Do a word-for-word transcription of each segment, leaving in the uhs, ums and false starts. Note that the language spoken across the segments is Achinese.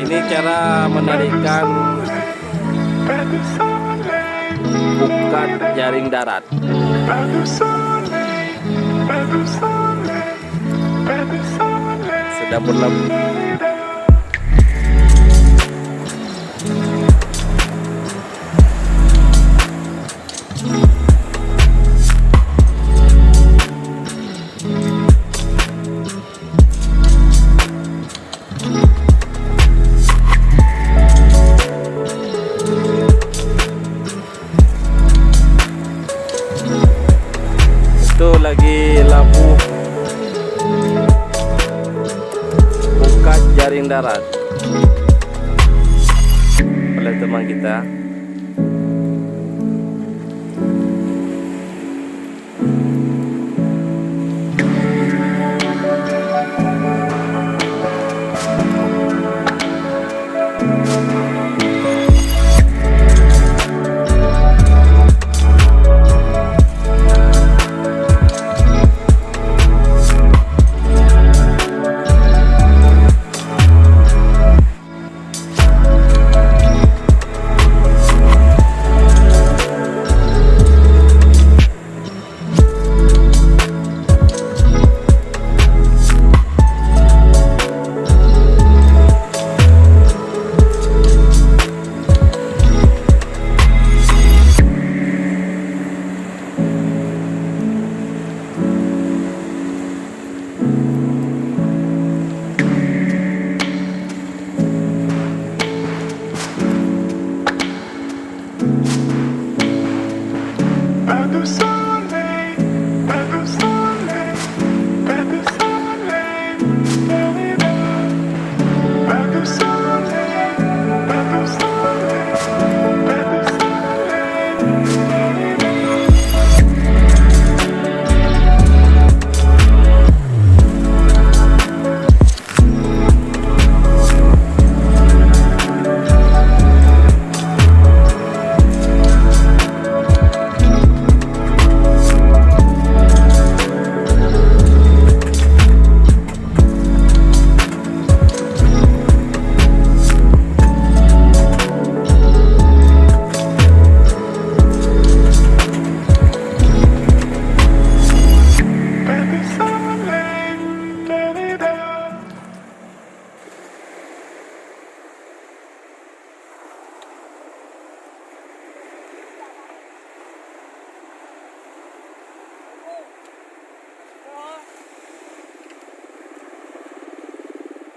Ini cara menarikkan pukat jaring darat. Sedang berlabuh. Itu lagi labuh pukat jaring darat oleh teman kita.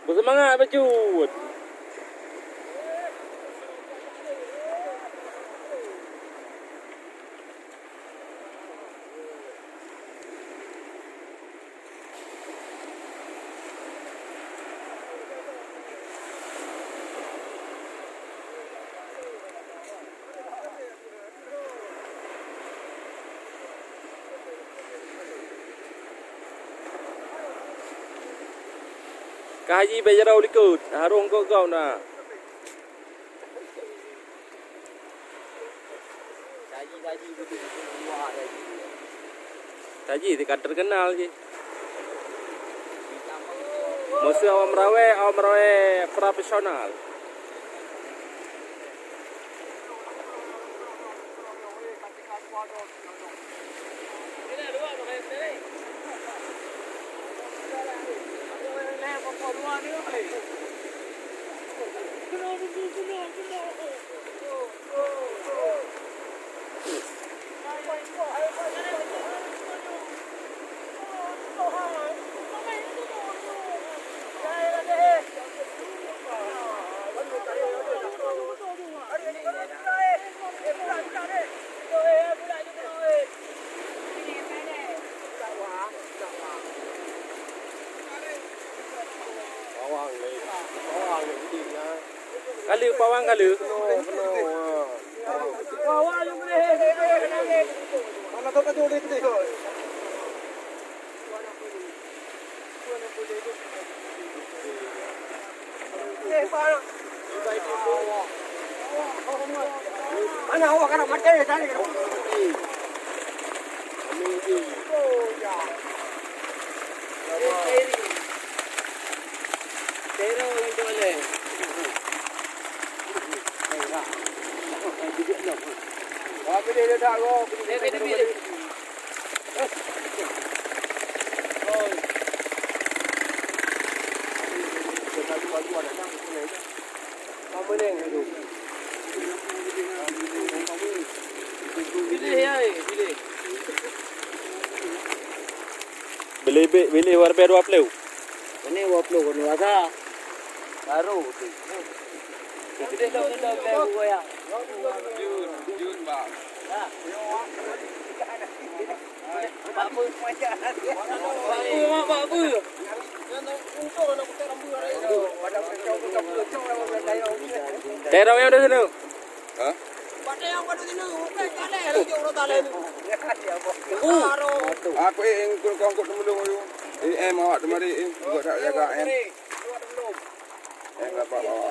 Beuseumangat bacut! Ka haji bèe jaroe u likot, harông gok-gok na. Taji, taji, beutôi, beutôi, luar taji. Taji, ka terkenal jih. Meuseu awak meurawèe, awak meurawèe profesional. Bawang lé, bawang lé. Kali pawang kali. Mana awak kana mati tadi? Bilih, bilih warbe dua puluh. Ini dua puluh kon wasa. Baru tu. Jun, Jun, Bang. Terong yang di sini. Hah? Aku eh, eh, kau angkut teumulung tu. Eh, em awak teumari eh, buat tak jaga em. Em dapat bawa.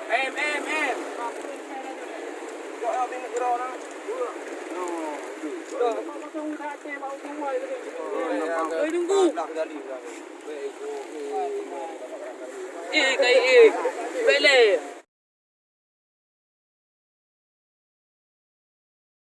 Em, em, em. Oi, nunggu. Eh, kai, eh. Bele.